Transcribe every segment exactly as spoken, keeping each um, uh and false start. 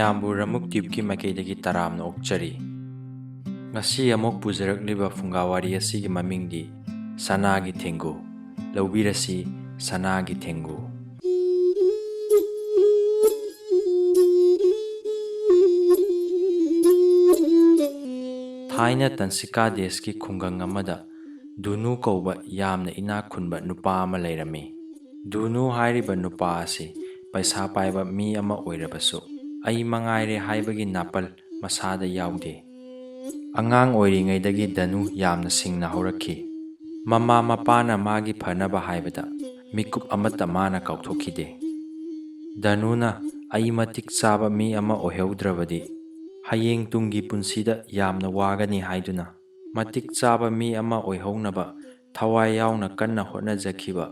ꯃꯌꯥꯝꯕꯨ ꯔꯃꯨꯛ ꯇ꯭ꯌꯨꯕꯀꯤ ꯃꯥꯏꯀꯩꯗꯒꯤ ꯇꯔꯥꯝꯅ ꯑꯣꯛꯆꯔꯤ꯫ ꯉꯁꯤ ꯑꯃꯨꯛ ꯄꯨꯖꯔꯛꯂꯤꯕ ꯐꯨꯡꯒꯥ ꯋꯥꯔꯤ ꯑꯁꯤꯒꯤ ꯃꯃꯤꯡꯗꯤ ꯁꯅꯥꯒꯤ ꯊꯦꯡꯒꯨ꯫ ꯂꯧꯕꯤꯔꯁꯤ ꯁꯅꯥꯒꯤ ꯊꯦꯡꯒꯨ꯫ ꯊꯥꯏꯅ ꯇꯟꯁꯤꯀꯥ ꯗꯦꯁꯀꯤ ꯈꯨꯡꯒꯪ ꯑꯃꯗ ꯗꯨꯅꯨ ꯀꯧꯕ ꯌꯥꯝꯅ ꯏꯅꯥꯛ ꯈꯨꯟꯕ ꯅꯨꯄꯥ ꯑꯃ ꯂꯩꯔꯝꯃꯤ꯫ ꯗꯨꯅꯨ ꯍꯥꯏꯔꯤꯕ ꯅꯨꯄꯥ ꯑꯁꯤ ꯄꯩꯁꯥ ꯄꯥꯏꯕ ꯃꯤ ꯑꯃ ꯑꯣꯏꯔꯕꯁꯨ, "ꯑꯩ ꯃꯉꯥꯏꯔꯦ" ꯍꯥꯏꯕꯒꯤ ꯅꯥꯄꯜ ꯃꯁꯥꯗ ꯌꯥꯎꯗꯦ꯫ ꯑꯉꯥꯡ ꯑꯣꯏꯔꯤꯉꯩꯗꯒꯤ ꯗꯅꯨ ꯌꯥꯝꯅ ꯁꯤꯡꯅ ꯍꯧꯔꯛꯈꯤ꯫ ꯃꯃꯥ ꯃꯄꯥꯅ ꯃꯥꯒꯤ ꯐꯅꯕ ꯍꯥꯏꯕꯗ ꯃꯤꯀꯨꯞ ꯑꯃꯠꯇ ꯃꯥꯅ ꯀꯥꯎꯊꯣꯛꯈꯤꯗꯦ꯫ ꯗꯅꯨꯅ "ꯑꯩ ꯃꯇꯤꯛ ꯆꯥꯕ ꯃꯤ ꯑꯃ ꯑꯣꯏꯍꯧꯗ꯭ꯔꯕꯗꯤ ꯍꯌꯦꯡ ꯇꯨꯡꯒꯤ ꯄꯨꯟꯁꯤꯗ ꯌꯥꯝꯅ ꯋꯥꯒꯅꯤ" ꯍꯥꯏꯗꯨꯅ, ꯃꯇꯤꯛ ꯆꯥꯕ ꯃꯤ ꯑꯃ ꯑꯣꯏꯍꯧꯅꯕ ꯊꯋꯥꯏ ꯌꯥꯎꯅ ꯀꯟꯅ ꯍꯣꯠꯅꯖꯈꯤꯕ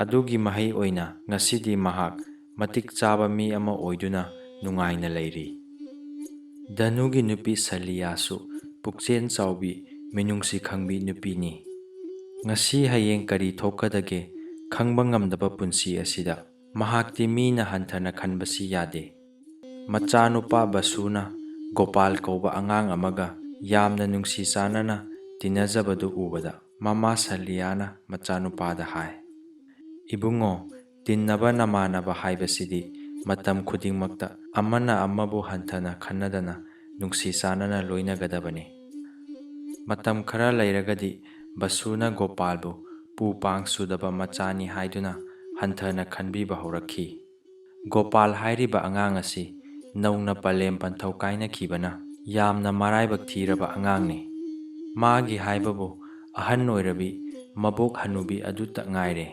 ꯑꯗꯨꯒꯤ ꯃꯍꯩ ꯑꯣꯏꯅ ꯉꯁꯤꯗꯤ ꯃꯍꯥꯛ ꯃꯇꯤꯛ ꯆꯥꯕ ꯃꯤ ꯑꯃ ꯑꯣꯏꯗꯨꯅ ꯅꯨꯡꯉꯥꯏꯅ ꯂꯩꯔꯤ꯫ ꯗꯅꯨꯒꯤ ꯅꯨꯄꯤ ꯁꯂꯤꯌꯥꯁꯨ ꯄꯨꯛꯆꯦꯜ ꯆꯥꯎꯕꯤ, ꯃꯤꯅꯨꯡꯁꯤ ꯈꯪꯕꯤ ꯅꯨꯄꯤꯅꯤ꯫ ꯉꯁꯤ ꯍꯌꯦꯡ ꯀꯔꯤ ꯊꯣꯛꯀꯗꯒꯦ ꯈꯪꯕ ꯉꯝꯗꯕ ꯄꯨꯟꯁꯤ ꯑꯁꯤꯗ ꯃꯍꯥꯛꯇꯤ ꯃꯤꯅ ꯍꯟꯊꯅ ꯈꯟꯕꯁꯤ ꯌꯥꯗꯦ꯫ ꯃꯆꯥꯅꯨꯄꯥ ꯕꯁꯨꯅ ꯒꯣꯄꯥꯜ ꯀꯧꯕ ꯑꯉꯥꯡ ꯑꯃꯒ ꯌꯥꯝꯅ ꯅꯨꯡꯁꯤ ꯆꯥꯟꯅꯅ ꯇꯤꯟꯅꯖꯕꯗꯨ ꯎꯕꯗ ꯃꯃꯥ ꯁꯂꯤꯌꯥꯅ ꯃꯆꯥꯅꯨꯄꯥꯗ ꯍꯥꯏ, "ꯏꯕꯨꯡꯉꯣ, ꯇꯤꯟꯅꯕ ꯅꯃꯥꯟꯅꯕ ꯍꯥꯏꯕꯁꯤꯗꯤ ꯃꯇꯝ ꯈꯨꯗꯤꯡꯃꯛꯇ ꯑꯃꯅ ꯑꯃꯕꯨ ꯍꯟꯊꯅ ꯈꯟꯅꯗꯅ ꯅꯨꯡꯁꯤ ꯆꯥꯟꯅꯅ ꯂꯣꯏꯅꯒꯗꯕꯅꯤ"꯫ ꯃꯇꯝ ꯈꯔ ꯂꯩꯔꯒꯗꯤ ꯕꯁꯨꯅ ꯒꯣꯄꯥꯜꯕꯨ ꯄꯨ ꯄꯥꯡ ꯁꯨꯗꯕ ꯃꯆꯥꯅꯤ ꯍꯥꯏꯗꯨꯅ ꯍꯟꯊꯅ ꯈꯟꯕꯤꯕ ꯍꯧꯔꯛꯈꯤ꯫ ꯒꯣꯄꯥꯜ ꯍꯥꯏꯔꯤꯕ ꯑꯉꯥꯡ ꯑꯁꯤ ꯅꯧꯅ ꯄꯂꯦꯝ ꯄꯟꯊꯧ ꯀꯥꯏꯅꯈꯤꯕꯅ ꯌꯥꯝꯅ ꯃꯔꯥꯏꯕꯛ ꯊꯤꯔꯕ ꯑꯉꯥꯡꯅꯤ꯫ ꯃꯥꯒꯤ ꯍꯥꯏꯕꯕꯨ ꯑꯍꯟ ꯑꯣꯏꯔꯕꯤ ꯃꯕꯣꯛ ꯍꯅꯨꯕꯤ ꯑꯗꯨꯇ ꯉꯥꯏꯔꯦ꯫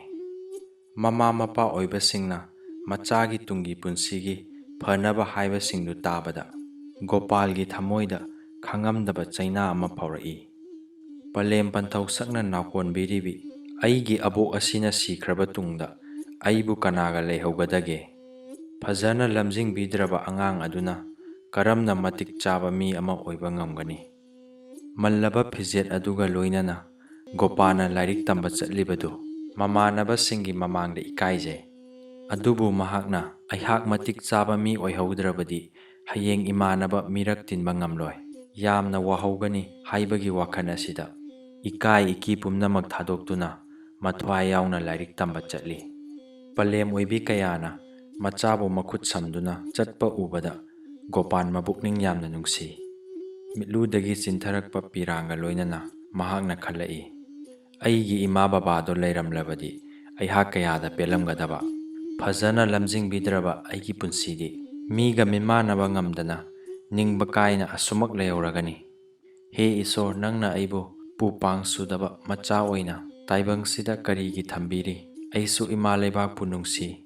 ꯃꯃꯥ ꯃꯄꯥ ꯑꯣꯏꯕꯁꯤꯡꯅ ꯃꯆꯥꯒꯤ ꯇꯨꯡꯒꯤ ꯄꯨꯟꯁꯤꯒꯤ ꯐꯅꯕ ꯍꯥꯏꯕꯁꯤꯡꯗꯨ ꯇꯥꯕꯗ ꯒꯣꯄꯥꯜꯒꯤ ꯊꯃꯣꯏꯗ ꯈꯪꯉꯝꯗꯕ ꯆꯩꯅꯥ ꯑꯃ ꯐꯥꯎꯔꯛꯏ꯫ ꯄꯂꯦꯝ ꯄꯟꯊꯧ ꯁꯛꯅ ꯅꯥꯀꯣꯟꯕꯤꯔꯤꯕꯤ ꯑꯩꯒꯤ ꯑꯕꯣꯛ ꯑꯁꯤꯅ ꯁꯤꯈ꯭ꯔꯕ ꯇꯨꯡꯗ ꯑꯩꯕꯨ ꯀꯅꯥꯒ ꯂꯩꯍꯧꯒꯗꯒꯦ? ꯐꯖꯅ ꯂꯝꯖꯤꯡꯕꯤꯗ꯭ꯔꯕ ꯑꯉꯥꯡ ꯑꯗꯨꯅ ꯀꯔꯝꯅ ꯃꯇꯤꯛ ꯆꯥꯕ ꯃꯤ ꯑꯃ ꯑꯣꯏꯕ ꯉꯝꯒꯅꯤ? ꯃꯜꯂꯕ ꯐꯤꯖꯦꯠ ꯑꯗꯨꯒ ꯂꯣꯏꯅꯅ ꯒꯣꯄꯥꯜꯅ ꯂꯥꯏꯔꯤꯛ ꯇꯝꯕ ꯆꯠꯂꯤꯕꯗꯨ ꯃꯃꯥꯟꯅꯕꯁꯤꯡꯒꯤ ꯃꯃꯥꯡꯗ ꯏꯀꯥꯏꯖꯩ꯫ ꯑꯗꯨꯕꯨ ꯃꯍꯥꯛꯅ "ꯑꯩꯍꯥꯛ ꯃꯇꯤꯛ ꯆꯥꯕ ꯃꯤ ꯑꯣꯏꯍꯧꯗ꯭ꯔꯕꯗꯤ ꯍꯌꯦꯡ ꯏꯃꯥꯟꯅꯕ ꯃꯤꯔꯛ ꯇꯤꯟꯕ ꯉꯝꯂꯣꯏ, ꯌꯥꯝꯅ ꯋꯥꯍꯧꯒꯅꯤ ꯍꯥꯏꯕꯒꯤ ꯋꯥꯈꯜ ꯑꯁꯤꯗ ꯏꯀꯥꯏ ꯏꯀꯤ ꯄꯨꯝꯅꯃꯛ ꯊꯥꯗꯣꯛꯇꯨꯅ ꯃꯊ꯭ꯋꯥꯏ ꯌꯥꯎꯅ ꯂꯥꯏꯔꯤꯛ ꯇꯝꯕ ꯆꯠꯂꯤ꯫ ꯄꯂꯦꯝ ꯑꯣꯏꯕꯤ ꯀꯌꯥꯅ ꯃꯆꯥꯕꯨ ꯃꯈꯨꯠ ꯁꯝꯗꯨꯅ ꯆꯠꯄ ꯎꯕꯗ ꯒꯣꯄꯥꯟ ꯃꯕꯨꯛꯅꯤꯡ ꯌꯥꯝꯅ ꯅꯨꯡꯁꯤ꯫ ꯃꯤꯠꯂꯨꯗꯒꯤ ꯆꯤꯟꯊꯔꯛꯄ ꯄꯤꯔꯥꯡꯒ ꯂꯣꯏꯅꯅ ꯃꯍꯥꯛꯅ ꯈꯜꯂꯛꯏ, "ꯑꯩꯒꯤ ꯏꯃꯥ ꯕꯕꯥꯗꯣ ꯂꯩꯔꯝꯂꯕꯗꯤ ꯑꯩꯍꯥꯛ ꯀꯌꯥꯗ ꯄꯦꯜꯂꯝꯒꯗꯕ꯫ ꯐꯖꯅ ꯂꯝꯖꯤꯡꯕꯤꯗ꯭ꯔꯕ ꯑꯩꯒꯤ ꯄꯨꯟꯁꯤꯗꯤ ꯃꯤꯒ ꯃꯤꯃꯥꯟꯅꯕ ꯉꯝꯗꯅ ꯅꯤꯡꯕ ꯀꯥꯏꯅ ꯑꯁꯨꯃꯛ ꯂꯩꯍꯧꯔꯒꯅꯤ꯫ ꯍꯦ ꯏꯁꯣꯔ, ꯅꯪꯅ ꯑꯩꯕꯨ ꯄꯨ ꯄꯥꯡ ꯁꯨꯗꯕ ꯃꯆꯥ ꯑꯣꯏꯅ ꯇꯥꯏꯕꯪꯁꯤꯗ ꯀꯔꯤꯒꯤ ꯊꯝꯕꯤꯔꯤ? ꯑꯩꯁꯨ ꯏꯃꯥ ꯂꯩꯕꯥꯛꯄꯨ ꯅꯨꯡꯁꯤ꯫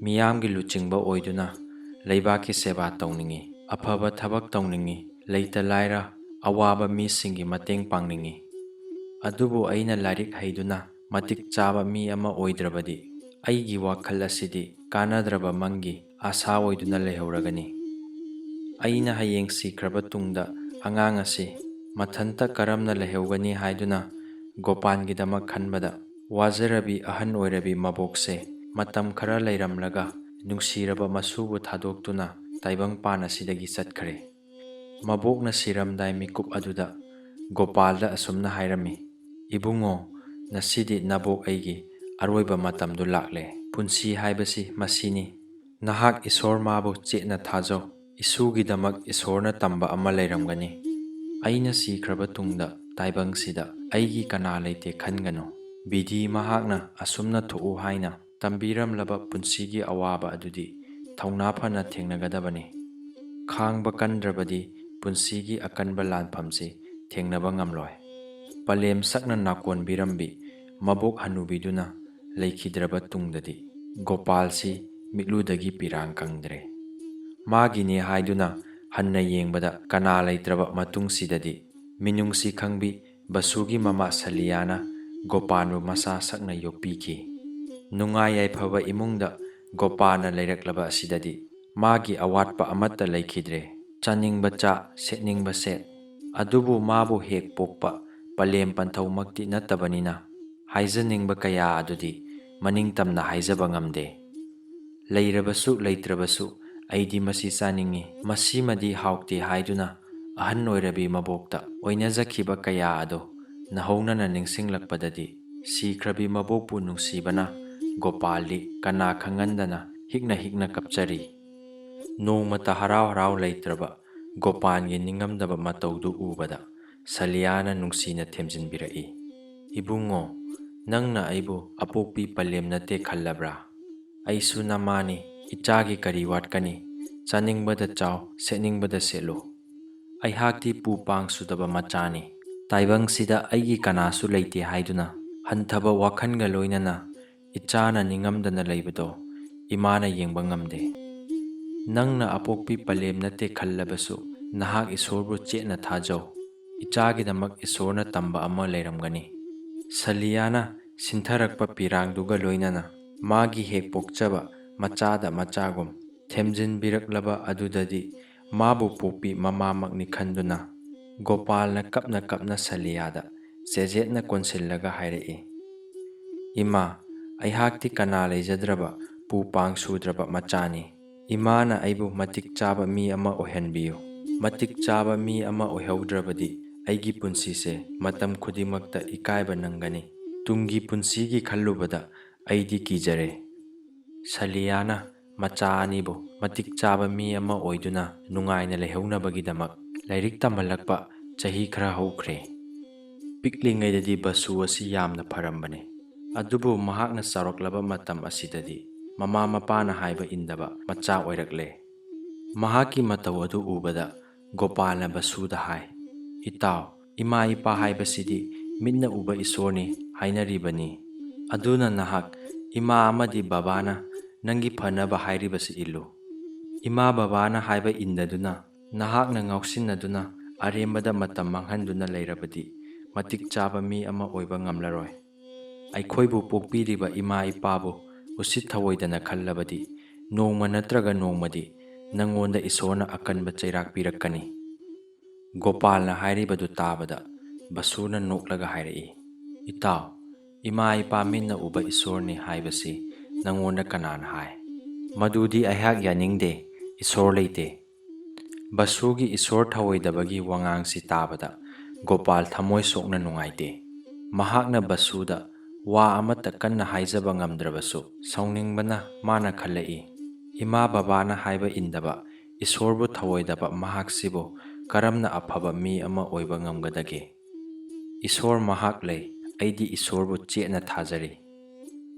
ꯃꯤꯌꯥꯝꯒꯤ ꯂꯨꯆꯤꯡꯕ ꯑꯣꯏꯗꯨꯅ ꯂꯩꯕꯥꯛꯀꯤ ꯁꯦꯕꯥ ꯇꯧꯅꯤꯡꯏ, ꯑꯐꯕ ꯊꯕꯛ ꯇꯧꯅꯤꯡꯏ, ꯂꯩꯇ ꯂꯥꯏꯔ ꯑꯋꯥꯕ ꯃꯤꯁꯤꯡꯒꯤ ꯃꯇꯦꯡ ꯄꯥꯡꯅꯤꯡꯏ꯫ ꯑꯗꯨꯕꯨ ꯑꯩꯅ ꯂꯥꯏꯔꯤꯛ ꯍꯩꯗꯨꯅ ꯃꯇꯤꯛ ꯆꯥꯕ ꯃꯤ ꯑꯃ ꯑꯣꯏꯗ꯭ꯔꯕꯗꯤ ꯑꯩꯒꯤ ꯋꯥꯈꯜ ꯑꯁꯤꯗꯤ ꯀꯥꯟꯅꯗ꯭ꯔꯕ ꯃꯪꯒꯤ ꯑꯥꯁꯥ ꯑꯣꯏꯗꯨꯅ ꯂꯩꯍꯧꯔꯒꯅꯤ꯫ ꯑꯩꯅ ꯍꯌꯦꯡ ꯁꯤꯈ꯭ꯔꯕ ꯇꯨꯡꯗ ꯑꯉꯥꯡ ꯑꯁꯤ ꯃꯊꯟꯇ ꯀꯔꯝꯅ ꯂꯩꯍꯧꯒꯅꯤ ꯍꯥꯏꯗꯨꯅ ꯒꯣꯄꯥꯟꯒꯤꯗꯃꯛ ꯈꯟꯕꯗ ꯋꯥꯖꯔꯕꯤ ꯑꯍꯟ ꯑꯣꯏꯔꯕꯤ ꯃꯕꯣꯛꯁꯦ ꯃꯇꯝ ꯈꯔ ꯂꯩꯔꯝꯂꯒ ꯅꯨꯡꯁꯤꯔꯕ ꯃꯁꯨꯕꯨ ꯊꯥꯗꯣꯛꯇꯨꯅ ꯇꯥꯏꯕꯪꯄꯥꯟ ꯑꯁꯤꯗꯒꯤ ꯆꯠꯈ꯭ꯔꯦ꯫ ꯃꯕꯣꯛꯅ ꯁꯤꯔꯝꯗꯥꯏ ꯃꯤꯀꯨꯞ ꯑꯗꯨꯗ ꯒꯣꯄꯥꯜꯗ ꯑꯁꯨꯝꯅ ꯍꯥꯏꯔꯝꯃꯤ, "ꯏꯕꯨꯡꯉꯣ, ꯉꯁꯤꯗꯤ ꯅꯕꯣꯛ ꯑꯩꯒꯤ ꯑꯔꯣꯏꯕ ꯃꯇꯝꯗꯨ ꯂꯥꯛꯂꯦ꯫ ꯄꯨꯟꯁꯤ ꯍꯥꯏꯕꯁꯤ ꯃꯁꯤꯅꯤ꯫ ꯅꯍꯥꯛ ꯏꯁꯣꯔ ꯃꯥꯕꯨ ꯆꯦꯠꯅ ꯊꯥꯖꯧ꯫ ꯏꯁꯨꯒꯤꯗꯃꯛ ꯏꯁꯣꯔꯅ ꯇꯝꯕ ꯑꯃ ꯂꯩꯔꯝꯒꯅꯤ꯫ ꯑꯩꯅ ꯁꯤꯈ꯭ꯔꯕ ꯇꯨꯡꯗ ꯇꯥꯏꯕꯪꯁꯤꯗ ꯑꯩꯒꯤ ꯀꯅꯥ ꯂꯩꯇꯦ ꯈꯟꯒꯅꯨ꯫ ꯕꯤꯙꯤ ꯃꯍꯥꯛꯅ ꯑꯁꯨꯝꯅ ꯊꯣꯛꯎ ꯍꯥꯏꯅ ꯇꯝꯕꯤꯔꯝꯂꯕ ꯄꯨꯟꯁꯤꯒꯤ ꯑꯋꯥꯕ ꯑꯗꯨꯗꯤ ꯊꯧꯅꯥ ꯐꯅ ꯊꯦꯡꯅꯒꯗꯕꯅꯤ꯫ ꯈꯥꯡꯕ ꯀꯟꯗ꯭ꯔꯕꯗꯤ ꯄꯨꯟꯁꯤꯒꯤ ꯑꯀꯟꯕ ꯂꯥꯟꯐꯝꯁꯤ ꯊꯦꯡꯅꯕ ꯉꯝꯂꯣꯏ꯫" ꯄꯂꯦꯝ ꯁꯛꯅ ꯅꯥꯀꯣꯟꯕꯤꯔꯝꯕꯤ ꯃꯕꯣꯛ ꯍꯅꯨꯕꯤꯗꯨꯅ ꯂꯩꯈꯤꯗ꯭ꯔꯕ ꯇꯨꯡꯗꯗꯤ ꯒꯣꯄꯥꯜꯁꯤ ꯃꯤꯠꯂꯨꯗꯒꯤ ꯄꯤꯔꯥꯡ ꯀꯪꯗ꯭ꯔꯦ꯫ ꯃꯥꯒꯤꯅꯦ ꯍꯥꯏꯗꯨꯅ ꯍꯟꯅ ꯌꯦꯡꯕꯗ ꯀꯅꯥ ꯂꯩꯇ꯭ꯔꯕ ꯃꯇꯨꯡꯁꯤꯗꯗꯤ ꯃꯤꯅꯨꯡꯁꯤ ꯈꯪꯕꯤ ꯕꯁꯨꯒꯤ ꯃꯃꯥ ꯁꯂꯤꯌꯥꯅ ꯒꯣꯄꯥꯟꯕꯨ ꯃꯆꯥ ꯁꯛꯅ ꯌꯣꯛꯄꯤꯈꯤ꯫ ꯅꯨꯡꯉꯥꯏ ꯌꯥꯏꯐꯕ ꯏꯃꯨꯡꯗ ꯒꯣꯄꯥꯟꯅ ꯂꯩꯔꯛꯂꯕ ꯑꯁꯤꯗꯗꯤ ꯃꯥꯒꯤ ꯑꯋꯥꯠꯄ ꯑꯃꯠꯇ ꯂꯩꯈꯤꯗ꯭ꯔꯦ꯫ ꯆꯥꯅꯤꯡꯕ ꯆꯥ, ꯁꯦꯠꯅꯤꯡꯕ ꯁꯦꯠ꯫ ꯑꯗꯨꯕꯨ ꯃꯥꯕꯨ ꯍꯦꯛ ꯄꯣꯛꯄ ꯄꯂꯦꯝ ꯄꯟꯊꯧꯃꯛꯇꯤ ꯅꯠꯇꯕꯅꯤꯅ ꯍꯥꯏꯖꯅꯤꯡꯕ ꯀꯌꯥ ꯑꯗꯨꯗꯤ ꯃꯅꯤꯡ ꯇꯝꯅ ꯍꯥꯏꯖꯕ ꯉꯝꯗꯦ꯫ ꯂꯩꯔꯕꯁꯨ ꯂꯩꯇ꯭ꯔꯕꯁꯨ ꯑꯩꯗꯤ ꯃꯁꯤ ꯆꯥꯅꯤꯡꯏ, ꯃꯁꯤꯃꯗꯤ ꯍꯥꯎꯇꯦ" ꯍꯥꯏꯗꯨꯅ ꯑꯍꯟ ꯑꯣꯏꯔꯕꯤ ꯃꯕꯣꯛꯇ ꯑꯣꯏꯅꯖꯈꯤꯕ ꯀꯌꯥ ꯑꯗꯣ ꯅꯧꯍꯧꯅꯅ ꯅꯤꯡꯁꯤꯡꯂꯛꯄꯗꯗꯤ, ꯁꯤꯈ꯭ꯔꯕꯤ ꯃꯕꯣꯛꯄꯨ ꯅꯨꯡꯁꯤꯕꯅ ꯒꯣꯄꯥꯜꯗꯤ ꯀꯅꯥ ꯈꯪꯍꯟꯗꯅ ꯍꯤꯛꯅ ꯍꯤꯛꯅ ꯀꯞꯆꯔꯤ꯫ ꯅꯣꯡꯃꯇ ꯍꯔꯥꯎ ꯍꯔꯥꯎ ꯂꯩꯇ꯭ꯔꯕ ꯒꯣꯄꯥꯜꯒꯤ ꯅꯤꯡꯉꯝꯗꯕ ꯃꯇꯧꯗꯨ ꯎꯕꯗ ꯁꯂꯤꯌꯥꯅ ꯅꯨꯡꯁꯤꯅ ꯊꯦꯝꯖꯤꯟꯕꯤꯔꯛꯏ, "ꯏꯕꯨꯡꯉꯣ, ꯅꯪꯅ ꯑꯩꯕꯨ ꯑꯄꯣꯛꯄꯤ ꯄꯂꯦꯝ ꯅꯠꯇꯦ ꯈꯜꯂꯕ꯭ꯔꯥ? ꯑꯩꯁꯨ ꯅꯃꯥꯅꯤ, ꯏꯆꯥꯒꯤ ꯀꯔꯤ ꯋꯥꯠꯀꯅꯤ? ꯆꯥꯅꯤꯡꯕꯗ ꯆꯥꯎ, ꯁꯦꯠꯅꯤꯡꯕꯗ ꯁꯦꯠꯂꯨ꯫ ꯑꯩꯍꯥꯛꯇꯤ ꯄꯨ ꯄꯥꯡ ꯁꯨꯗꯕ ꯃꯆꯥꯅꯤ꯫ ꯇꯥꯏꯕꯪꯁꯤꯗ ꯑꯩꯒꯤ ꯀꯅꯥꯁꯨ ꯂꯩꯇꯦ" ꯍꯥꯏꯗꯨꯅ ꯍꯟꯊꯕ ꯋꯥꯈꯜꯒ ꯂꯣꯏꯅꯅ ꯏꯆꯥꯅ ꯅꯤꯡꯉꯝꯗꯅ ꯂꯩꯕꯗꯣ ꯏꯃꯥꯅ ꯌꯦꯡꯕ ꯉꯝꯗꯦ꯫ ꯅꯪꯅ ꯑꯄꯣꯛꯄꯤ ꯄꯂꯦꯝ ꯅꯠꯇꯦ ꯈꯜꯂꯕꯁꯨ, ꯅꯍꯥꯛ ꯏꯁꯣꯔꯕꯨ ꯆꯦꯠꯅ ꯊꯥꯖꯧ꯫ ꯏꯆꯥꯒꯤꯗꯃꯛ ꯏꯁꯣꯔꯅ ꯇꯝꯕ ꯑꯃ ꯂꯩꯔꯝꯒꯅꯤ꯫ ꯁꯂꯤꯌꯥꯅ ꯁꯤꯟꯊꯔꯛꯄ ꯄꯤꯔꯥꯡꯗꯨꯒ ꯂꯣꯏꯅꯅ ꯃꯥꯒꯤ ꯍꯦꯛ ꯄꯣꯛꯆꯕ ꯃꯆꯥꯗ ꯃꯆꯥꯒꯨꯝ ꯊꯦꯝꯖꯤꯟꯕꯤꯔꯛꯂꯕ ꯑꯗꯨꯗꯗꯤ ꯃꯥꯕꯨ ꯄꯣꯛꯄꯤ ꯃꯃꯥꯃꯛꯅꯤ ꯈꯟꯗꯨꯅ ꯒꯣꯄꯥꯜꯅ ꯀꯞꯅ ꯀꯞꯅ ꯁꯂꯤꯌꯥꯗ ꯆꯦꯖꯦꯠꯅ ꯀꯣꯟꯁꯤꯜꯂꯒ ꯍꯥꯏꯔꯛꯏ, "ꯏꯃꯥ, ꯑꯩꯍꯥꯛꯇꯤ ꯀꯅꯥ ꯂꯩꯖꯗ꯭ꯔꯕ ꯄꯨ ꯄꯥꯡ ꯁꯨꯗ꯭ꯔꯕ ꯃꯆꯥꯅꯤ꯫ ꯏꯃꯥꯅ ꯑꯩꯕꯨ ꯃꯇꯤꯛ ꯆꯥꯕ ꯃꯤ ꯑꯃ ꯑꯣꯏꯍꯟꯕꯤꯌꯨ꯫ ꯃꯇꯤꯛ ꯆꯥꯕ ꯃꯤ ꯑꯃ ꯑꯣꯏꯍꯧꯗ꯭ꯔꯕꯗꯤ ꯑꯩꯒꯤ ꯄꯨꯟꯁꯤꯁꯦ ꯃꯇꯝ ꯈꯨꯗꯤꯡꯃꯛꯇ ꯏꯀꯥꯏꯕ ꯅꯪꯒꯅꯤ꯫ ꯇꯨꯡꯒꯤ ꯄꯨꯟꯁꯤꯒꯤ ꯈꯜꯂꯨꯕꯗ ꯑꯩꯗꯤ ꯀꯤꯖꯔꯦ"꯫ ꯁꯂꯤꯌꯥꯅ ꯃꯆꯥ ꯑꯅꯤꯕꯨ ꯃꯇꯤꯛ ꯆꯥꯕ ꯃꯤ ꯑꯃ ꯑꯣꯏꯗꯨꯅ ꯅꯨꯡꯉꯥꯏꯅ ꯂꯩꯍꯧꯅꯕꯒꯤꯗꯃꯛ ꯂꯥꯏꯔꯤꯛ ꯇꯝꯍꯜꯂꯛꯄ ꯆꯍꯤ ꯈꯔ ꯍꯧꯈ꯭ꯔꯦ꯫ ꯄꯤꯛꯂꯤꯉꯩꯗꯗꯤ ꯕꯁꯨ ꯑꯁꯤ ꯌꯥꯝꯅ ꯐꯔꯝꯕꯅꯤ꯫ ꯑꯗꯨꯕꯨ ꯃꯍꯥꯛꯅ ꯆꯥꯎꯔꯛꯂꯕ ꯃꯇꯝ ꯑꯁꯤꯗꯗꯤ ꯃꯃꯥ ꯃꯄꯥꯅ ꯍꯥꯏꯕ ꯏꯟꯗꯕ ꯃꯆꯥ ꯑꯣꯏꯔꯛꯂꯦ꯫ ꯃꯍꯥꯛꯀꯤ ꯃꯇꯧ ꯑꯗꯨ ꯎꯕꯗ ꯒꯣꯄꯥꯜꯅ ꯕꯁꯨꯗ ꯍꯥꯏ, "ꯏꯇꯥꯎ, ꯏꯃꯥ ꯏꯄꯥ ꯍꯥꯏꯕꯁꯤꯗꯤ ꯃꯤꯠꯅ ꯎꯕ ꯏꯁꯣꯔꯅꯤ ꯍꯥꯏꯅꯔꯤꯕꯅꯤ꯫ ꯑꯗꯨꯅ ꯅꯍꯥꯛ ꯏꯃꯥ ꯑꯃꯗꯤ ꯕꯕꯥꯅ ꯅꯪꯒꯤ ꯐꯅꯕ ꯍꯥꯏꯔꯤꯕꯁꯤ ꯏꯜꯂꯨ꯫ ꯏꯃꯥ ꯕꯕꯥꯅ ꯍꯥꯏꯕ ꯏꯟꯗꯗꯨꯅ ꯅꯍꯥꯛꯅ ꯉꯥꯎꯁꯤꯟꯅꯗꯨꯅ ꯑꯔꯦꯝꯕꯗ ꯃꯇꯝ ꯃꯥꯡꯍꯟꯗꯨꯅ ꯂꯩꯔꯕꯗꯤ ꯃꯇꯤꯛ ꯆꯥꯕ ꯃꯤ ꯑꯃ ꯑꯣꯏꯕ ꯉꯝꯂꯔꯣꯏ꯫ ꯑꯩꯈꯣꯏꯕꯨ ꯄꯣꯛꯄꯤꯔꯤꯕ ꯏꯃꯥ ꯏꯄꯥꯕꯨ ꯎꯁꯤꯠ ꯊꯑꯣꯏꯗꯅ ꯈꯜꯂꯕꯗꯤ ꯅꯣꯡꯃ ꯅꯠꯇ꯭ꯔꯒ ꯅꯣꯡꯃꯗꯤ ꯅꯪꯉꯣꯟꯗ ꯏꯁꯣꯔꯅ ꯑꯀꯟꯕ ꯆꯩꯔꯥꯛ ꯄꯤꯔꯛꯀꯅꯤ"꯫ ꯒꯣꯄꯥꯜꯅ ꯍꯥꯏꯔꯤꯕꯗꯨ ꯇꯥꯕꯗ ꯕꯁꯨꯅ ꯅꯣꯛꯂꯒ ꯍꯥꯏꯔꯛꯏ, "ꯏꯇꯥꯎ, ꯏꯃꯥ ꯏꯄꯥ ꯃꯤꯠꯅ ꯎꯕ ꯏꯁꯣꯔꯅꯤ ꯍꯥꯏꯕꯁꯤ ꯅꯪꯉꯣꯟꯗ ꯀꯅꯥꯅ ꯍꯥꯏ? ꯃꯗꯨꯗꯤ ꯑꯩꯍꯥꯛ ꯌꯥꯅꯤꯡꯗꯦ꯫ ꯏꯁꯣꯔ ꯂꯩꯇꯦ꯫ ꯕꯁꯨꯒꯤ ꯏꯁꯣꯔ ꯊꯧꯑꯣꯏꯗꯕꯒꯤ ꯋꯥꯉꯥꯡꯁꯤ ꯇꯥꯕꯗ ꯒꯣꯄꯥꯜ ꯊꯃꯣꯏ ꯁꯣꯛꯅ ꯅꯨꯡꯉꯥꯏꯇꯦ꯫ ꯃꯍꯥꯛꯅ ꯕꯁꯨꯗ ꯋꯥ ꯑꯃꯠꯇ ꯀꯟꯅ ꯍꯥꯏꯖꯕ ꯉꯝꯗ꯭ꯔꯕꯁꯨ ꯁꯥꯎꯅꯤꯡꯕꯅ ꯃꯥꯅ ꯈꯜꯂꯛꯏ, "ꯏꯃꯥ ꯕꯕꯥꯅ ꯍꯥꯏꯕ ꯏꯟꯗꯕ, ꯏꯁꯣꯔꯕꯨ ꯊꯧꯑꯣꯏꯗꯕ ꯃꯍꯥꯛꯁꯤꯕꯨ ꯀꯔꯝꯅ ꯑꯐꯕ ꯃꯤ ꯑꯃ ꯑꯣꯏꯕ ꯉꯝꯒꯗꯒꯦ? ꯏꯁꯣꯔ ꯃꯍꯥꯛ ꯂꯩ, ꯑꯩꯗꯤ ꯏꯁꯣꯔꯕꯨ ꯆꯦꯠꯅ ꯊꯥꯖꯔꯤ"꯫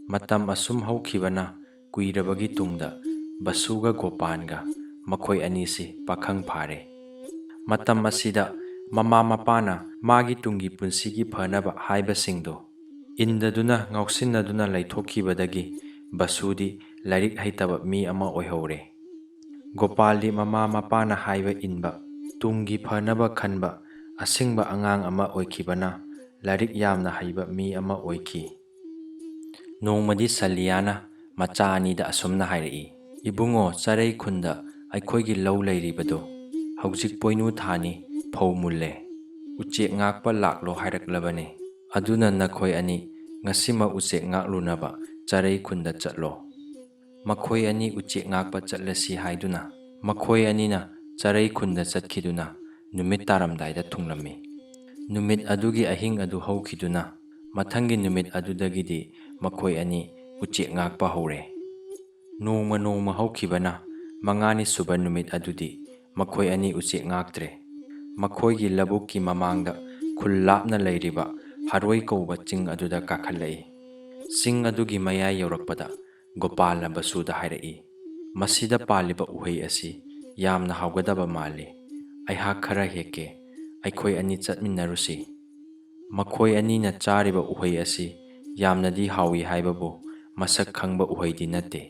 ꯃꯇꯝ ꯑꯁꯨꯝ ꯍꯧꯈꯤꯕꯅ ꯀꯨꯏꯔꯕꯒꯤ ꯇꯨꯡꯗ ꯕꯁꯨꯒ ꯒꯣꯄꯥꯟꯒ ꯃꯈꯣꯏ ꯑꯅꯤꯁꯤ ꯄꯥꯈꯪ ꯐꯥꯔꯦ꯫ ꯃꯇꯝ ꯑꯁꯤꯗ ꯃꯃꯥ ꯃꯄꯥꯅ ꯃꯥꯒꯤ ꯇꯨꯡꯒꯤ ꯄꯨꯟꯁꯤꯒꯤ ꯐꯅꯕ ꯍꯥꯏꯕꯁꯤꯡꯗꯨ ꯏꯟꯗꯗꯨꯅ ꯉꯥꯎꯁꯤꯟꯅꯗꯨꯅ ꯂꯩꯊꯣꯛꯈꯤꯕꯗꯒꯤ ꯕꯁꯨꯗꯤ ꯂꯥꯏꯔꯤꯛ ꯍꯩꯇꯕ ꯃꯤ ꯑꯃ ꯑꯣꯏꯍꯧꯔꯦ꯫ ꯒꯣꯄꯥꯜꯗꯤ ꯃꯃꯥ ꯃꯄꯥꯅ ꯍꯥꯏꯕ ꯏꯟꯕ, ꯇꯨꯡꯒꯤ ꯐꯅꯕ ꯈꯟꯕ, ꯑꯁꯤꯡꯕ ꯑꯉꯥꯡ ꯑꯃ ꯑꯣꯏꯈꯤꯕꯅ ꯂꯥꯏꯔꯤꯛ ꯌꯥꯝꯅ ꯍꯩꯕ ꯃꯤ ꯑꯃ ꯑꯣꯏꯈꯤ꯫ ꯅꯣꯡꯃꯗꯤ ꯁꯂꯤꯌꯥꯅ ꯃꯆꯥ ꯑꯅꯤꯗ ꯑꯁꯨꯝꯅ ꯍꯥꯏꯔꯛꯏ, "ꯏꯕꯨꯡꯉꯣ, ꯆꯔꯩ ꯈꯨꯟꯗ ꯑꯩꯈꯣꯏꯒꯤ ꯂꯧ ꯂꯩꯔꯤꯕꯗꯨ ꯍꯧꯖꯤꯛ ꯄꯣꯏꯅꯨ ꯊꯥꯅꯤ, ꯐꯧ ꯃꯨꯜꯂꯦ꯫ ꯎꯆꯦꯛ ꯉꯥꯛꯄ ꯂꯥꯛꯂꯣ ꯍꯥꯏꯔꯛꯂꯕꯅꯤ꯫ ꯑꯗꯨꯅ ꯅꯈꯣꯏ ꯑꯅꯤ ꯉꯁꯤꯃꯛ ꯎꯆꯦꯛ ꯉꯥꯛꯂꯨꯅꯕ ꯆꯔꯩ ꯈꯨꯟꯗ ꯆꯠꯂꯣ"꯫ ꯃꯈꯣꯏ ꯑꯅꯤ ꯎꯆꯦꯛ ꯉꯥꯛꯄ ꯆꯠꯂꯁꯤ ꯍꯥꯏꯗꯨꯅ ꯃꯈꯣꯏ ꯑꯅꯤꯅ ꯆꯔꯩ ꯈꯨꯟꯗ ꯆꯠꯈꯤꯗꯨꯅ ꯅꯨꯃꯤꯠ ꯇꯥꯔꯝꯗꯥꯏꯗ ꯊꯨꯡꯂꯝꯃꯤ꯫ ꯅꯨꯃꯤꯠ ꯑꯗꯨꯒꯤ ꯑꯍꯤꯡ ꯑꯗꯨ ꯍꯧꯈꯤꯗꯨꯅ ꯃꯊꯪꯒꯤ ꯅꯨꯃꯤꯠ ꯑꯗꯨꯗꯒꯤꯗꯤ ꯃꯈꯣꯏ ꯑꯅꯤ ꯎꯆꯦꯛ ꯉꯥꯛꯄ ꯍꯧꯔꯦ꯫ ꯅꯣꯡꯃ ꯅꯣꯡꯃ ꯍꯧꯈꯤꯕꯅ ꯃꯉꯥꯅꯤ ꯁꯨꯕ ꯅꯨꯃꯤꯠ ꯑꯗꯨꯗꯤ ꯃꯈꯣꯏ ꯑꯅꯤ ꯎꯆꯦꯛ ꯉꯥꯛꯇ꯭ꯔꯦ꯫ ꯃꯈꯣꯏꯒꯤ ꯂꯧꯕꯨꯛꯀꯤ ꯃꯃꯥꯡꯗ ꯈꯨꯜ ꯂꯥꯞꯅ ꯂꯩꯔꯤꯕ ꯍꯔꯣꯏ ꯀꯧꯕ ꯆꯤꯡ ꯑꯗꯨꯗ ꯀꯥꯈꯠꯂꯛꯏ꯫ ꯆꯤꯡ ꯑꯗꯨꯒꯤ ꯃꯌꯥꯏ ꯌꯧꯔꯛꯄꯗ ꯒꯣꯄꯥꯜꯅ ꯕꯁꯨꯗ ꯍꯥꯏꯔꯛꯏ, "ꯃꯁꯤꯗ ꯄꯥꯜꯂꯤꯕ ꯎꯍꯩ ꯑꯁꯤ ꯌꯥꯝꯅ ꯍꯥꯎꯒꯗꯕ ꯃꯥꯜꯂꯤ꯫ ꯑꯩꯍꯥꯛ ꯈꯔ ꯍꯦꯛꯀꯦ꯫ ꯑꯩꯈꯣꯏ ꯑꯅꯤ ꯆꯠꯃꯤꯟꯅꯔꯨꯁꯤ"꯫ ꯃꯈꯣꯏ ꯑꯅꯤꯅ ꯆꯥꯔꯤꯕ ꯎꯍꯩ ꯑꯁꯤ ꯌꯥꯝꯅꯗꯤ ꯍꯥꯎꯏ ꯍꯥꯏꯕꯕꯨ ꯃꯁꯛ ꯈꯪꯕ ꯎꯍꯩꯗꯤ ꯅꯠꯇꯦ꯫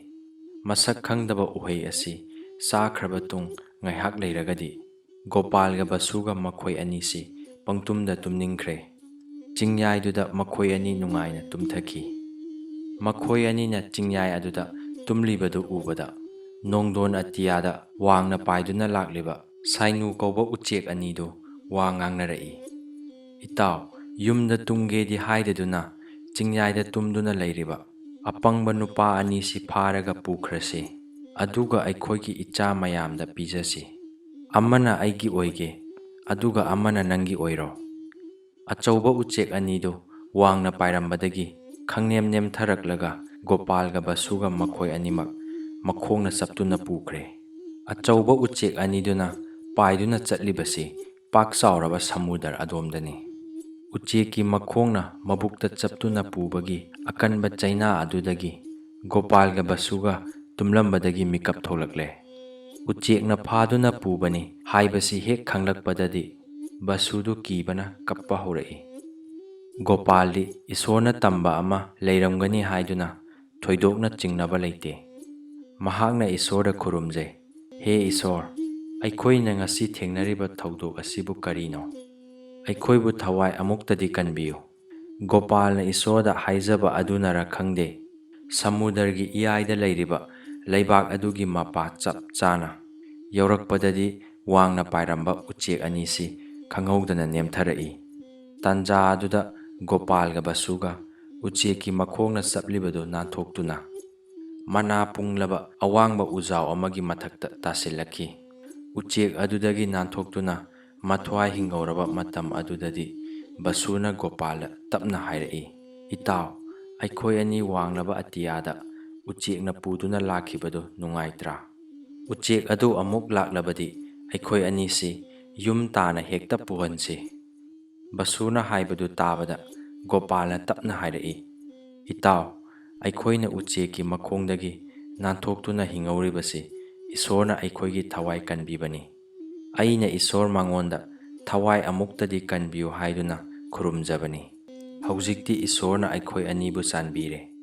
ꯃꯁꯛ ꯈꯪꯗꯕ ꯎꯍꯩ ꯑꯁꯤ ꯆꯥꯈ꯭ꯔꯕ ꯇꯨꯡ ꯉꯥꯏꯍꯥꯛ ꯂꯩꯔꯒꯗꯤ ꯒꯣꯄꯥꯜꯒ ꯕꯁꯨꯒ ꯃꯈꯣꯏ ꯑꯅꯤꯁꯤ ꯄꯪꯇꯨꯝꯗ ꯇꯨꯝꯅꯤꯡꯈ꯭ꯔꯦ꯫ ꯆꯤꯡꯌꯥꯏꯗꯨꯗ ꯃꯈꯣꯏ ꯑꯅꯤ ꯅꯨꯡꯉꯥꯏꯅ ꯇꯨꯝꯊꯈꯤ꯫ ꯃꯈꯣꯏ ꯑꯅꯤꯅ ꯆꯤꯡꯌꯥꯏ ꯑꯗꯨꯗ ꯇꯨꯝꯂꯤꯕꯗꯨ ꯎꯕꯗ ꯅꯣꯡꯗꯣꯟ ꯑꯇꯤꯌꯥꯗ ꯋꯥꯡꯅ ꯄꯥꯏꯗꯨꯅ ꯂꯥꯛꯂꯤꯕ ꯁꯥꯏꯅꯨ ꯀꯧꯕ ꯎꯆꯦꯛ ꯑꯅꯤꯗꯨ ꯋꯥ ꯉꯥꯡꯅꯔꯛꯏ꯫ "ꯏꯇꯥꯎ, ꯌꯨꯝꯗ ꯇꯨꯝꯒꯦꯗꯤ ꯍꯥꯏꯗꯗꯨꯅ ꯆꯤꯡꯌꯥꯏꯗ ꯇꯨꯝꯗꯨꯅ ꯂꯩꯔꯤꯕ ꯑꯄꯪꯕ ꯅꯨꯄꯥ ꯑꯅꯤꯁꯤ ꯐꯥꯔꯒ ꯄꯨꯈ꯭ꯔꯁꯤ꯫ ꯑꯗꯨꯒ ꯑꯩꯈꯣꯏꯒꯤ ꯏꯆꯥ ꯃꯌꯥꯝꯗ ꯄꯤꯖꯁꯤ꯫ ꯑꯃꯅ ꯑꯩꯒꯤ ꯑꯣꯏꯒꯦ, ꯑꯗꯨꯒ ꯑꯃꯅ ꯅꯪꯒꯤ ꯑꯣꯏꯔꯣ꯫" ꯑꯆꯧꯕ ꯎꯆꯦꯛ ꯑꯅꯤꯗꯨ ꯋꯥꯡꯅ ꯄꯥꯏꯔꯝꯕꯗꯒꯤ ꯈꯪꯅꯦꯝ ꯅꯦꯝꯊꯔꯛꯂꯒ ꯒꯣꯄꯥꯜꯒ ꯕꯁꯨꯒ ꯃꯈꯣꯏ ꯑꯅꯤꯃꯛ ꯃꯈꯣꯡꯅ ꯆꯞꯇꯨꯅ ꯄꯨꯈ꯭ꯔꯦ꯫ ꯑꯆꯧꯕ ꯎꯆꯦꯛ ꯑꯅꯤꯗꯨꯅ ꯄꯥꯏꯗꯨꯅ ꯆꯠꯂꯤꯕꯁꯤ ꯄꯥꯛ ꯆꯥꯎꯔꯕ ꯁꯃꯨꯗ꯭ꯔ ꯑꯗꯣꯝꯗꯅꯤ꯫ ꯎꯆꯦꯛꯀꯤ ꯃꯈꯣꯡꯅ ꯃꯕꯨꯛꯇ ꯆꯞꯇꯨꯅ ꯄꯨꯕꯒꯤ ꯑꯀꯟꯕ ꯆꯩꯅꯥ ꯑꯗꯨꯗꯒꯤ ꯒꯣꯄꯥꯜꯒ ꯕꯁꯨꯒ ꯇꯨꯝꯂꯝꯕꯗꯒꯤ ꯃꯤꯀꯞ ꯊꯣꯛꯂꯛꯂꯦ꯫ ꯎꯆꯦꯛꯅ ꯐꯥꯗꯨꯅ ꯄꯨꯕꯅꯤ ꯍꯥꯏꯕꯁꯤ ꯍꯦꯛ ꯈꯪꯂꯛꯄꯗꯗꯤ ꯕꯁꯨꯗꯨ ꯀꯤꯕꯅ ꯀꯞꯄ ꯍꯧꯔꯛꯏ꯫ ꯒꯣꯄꯥꯜꯗꯤ ꯏꯁꯣꯔꯅ ꯇꯝꯕ ꯑꯃ ꯂꯩꯔꯝꯒꯅꯤ ꯍꯥꯏꯗꯨꯅ ꯊꯣꯏꯗꯣꯛꯅ ꯆꯤꯡꯅꯕ ꯂꯩꯇꯦ꯫ ꯃꯍꯥꯛꯅ ꯏꯁꯣꯔꯗ ꯈꯨꯔꯨꯝꯖꯩ, "ꯍꯦ ꯏꯁꯣꯔ, ꯑꯩꯈꯣꯏꯅ ꯉꯁꯤ ꯊꯦꯡꯅꯔꯤꯕ ꯊꯧꯗꯣꯛ ꯑꯁꯤꯕꯨ ꯀꯔꯤꯅꯣ? ꯑꯩꯈꯣꯏꯕꯨ ꯊꯋꯥꯏ ꯑꯃꯨꯛꯇꯗꯤ ꯀꯟꯕꯤꯌꯨ꯫" ꯒꯣꯄꯥꯜꯅ ꯏꯁꯣꯔꯗ ꯍꯥꯏꯖꯕ ꯑꯗꯨꯅꯔ ꯈꯪꯗꯦ, ꯁꯃꯨꯗ꯭ꯔꯒꯤ ꯏꯌꯥꯏꯗ ꯂꯩꯔꯤꯕ ꯂꯩꯕꯥꯛ ꯑꯗꯨꯒꯤ ꯃꯄꯥ ꯆꯞ ꯆꯥꯅ ꯌꯧꯔꯛꯄꯗꯗꯤ ꯋꯥꯡꯅ ꯄꯥꯏꯔꯝꯕ ꯎꯆꯦꯛ ꯑꯅꯤꯁꯤ ꯈꯪꯍꯧꯗꯅ ꯅꯦꯝꯊꯔꯛꯏ꯫ ꯇꯥꯟꯖꯥ ꯑꯗꯨꯗ ꯒꯣꯄꯥꯜꯒ ꯕꯁꯨꯒ ꯎꯆꯦꯛꯀꯤ ꯃꯈꯣꯡꯅ ꯆꯞꯂꯤꯕꯗꯨ ꯅꯥꯟꯊꯣꯛꯇꯨꯅ ꯃꯅꯥ ꯄꯨꯡꯂꯕ ꯑꯋꯥꯡꯕ ꯎꯖꯥꯎ ꯑꯃꯒꯤ ꯃꯊꯛꯇ ꯇꯥꯁꯤꯜꯂꯛꯈꯤ꯫ ꯎꯆꯦꯛ ꯑꯗꯨꯗꯒꯤ ꯅꯥꯟꯊꯣꯛꯇꯨꯅ ꯃꯊ꯭ꯋꯥꯏ ꯍꯤꯡꯍꯧꯔꯕ ꯃꯇꯝ ꯑꯗꯨꯗꯗꯤ ꯕꯁꯨꯅ ꯒꯣꯄꯥꯜꯗ ꯇꯞꯅ ꯍꯥꯏꯔꯛꯏ, "ꯏꯇꯥꯎ, ꯑꯩꯈꯣꯏ ꯑꯅꯤ ꯋꯥꯡꯂꯕ ꯑꯇꯤꯌꯥꯗ ꯎꯆꯦꯛꯅ ꯄꯨꯗꯨꯅ ꯂꯥꯛꯈꯤꯕꯗꯨ ꯅꯨꯡꯉꯥꯏꯇ꯭ꯔꯥ? ꯎꯆꯦꯛ ꯑꯗꯨ ꯑꯃꯨꯛ ꯂꯥꯛꯂꯕꯗꯤ ꯑꯩꯈꯣꯏ ꯑꯅꯤꯁꯤ ꯌꯨꯝ ꯇꯥꯅ ꯍꯦꯛꯇ ꯄꯨꯍꯟꯁꯤ꯫" ꯕꯁꯨꯅ ꯍꯥꯏꯕꯗꯨ ꯇꯥꯕꯗ ꯒꯣꯄꯥꯜꯅ ꯇꯞꯅ ꯍꯥꯏꯔꯛꯏ, "ꯏꯇꯥꯎ, ꯑꯩꯈꯣꯏꯅ ꯎꯆꯦꯛꯀꯤ ꯃꯈꯣꯡꯗꯒꯤ ꯅꯥꯟꯊꯣꯛꯇꯨꯅ ꯍꯤꯡꯍꯧꯔꯤꯕꯁꯤ ꯏꯁꯣꯔꯅ ꯑꯩꯈꯣꯏꯒꯤ ꯊꯋꯥꯏ ꯀꯟꯕꯤꯕꯅꯤ꯫ ꯑꯩꯅ ꯏꯁꯣꯔ ꯃꯉꯣꯟꯗ ꯊꯋꯥꯏ ꯑꯃꯨꯛꯇꯗꯤ ꯀꯟꯕꯤꯌꯨ ꯍꯥꯏꯗꯨꯅ ꯈꯨꯔꯨꯝꯖꯕꯅꯤ꯫ ꯍꯧꯖꯤꯛꯇꯤ ꯏꯁꯣꯔꯅ ꯑꯩꯈꯣꯏ ꯑꯅꯤꯕꯨ ꯆꯥꯟꯕꯤꯔꯦ꯫